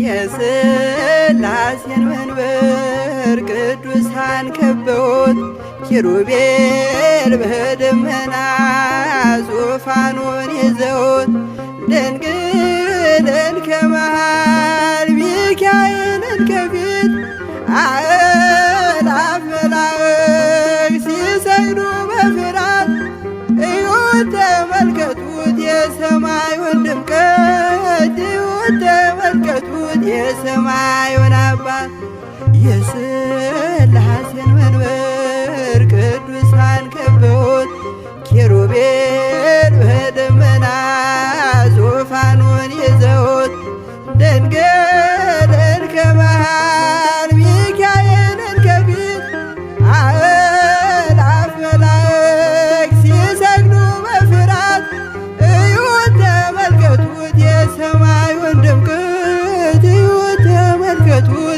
የሥላሴን መንበር ቅዱሳን ከበውት ኪሩቤል በደመና ዙፋኑን ይዘውት ድንግልን ከመሃል ሚካኤልን ከፊት አእላፍ መላእክት ሲሰግዱ በፍርሃት እዩት ተመልከቱት የሰማዩን ድምቀት እዩት ተመልከቱት የሰማዩን አባት የሥላሴን መንበር ቅዱሳን ከበውት ኪሩቤል በደመና ዙፋኑን ይዘውት ድንግል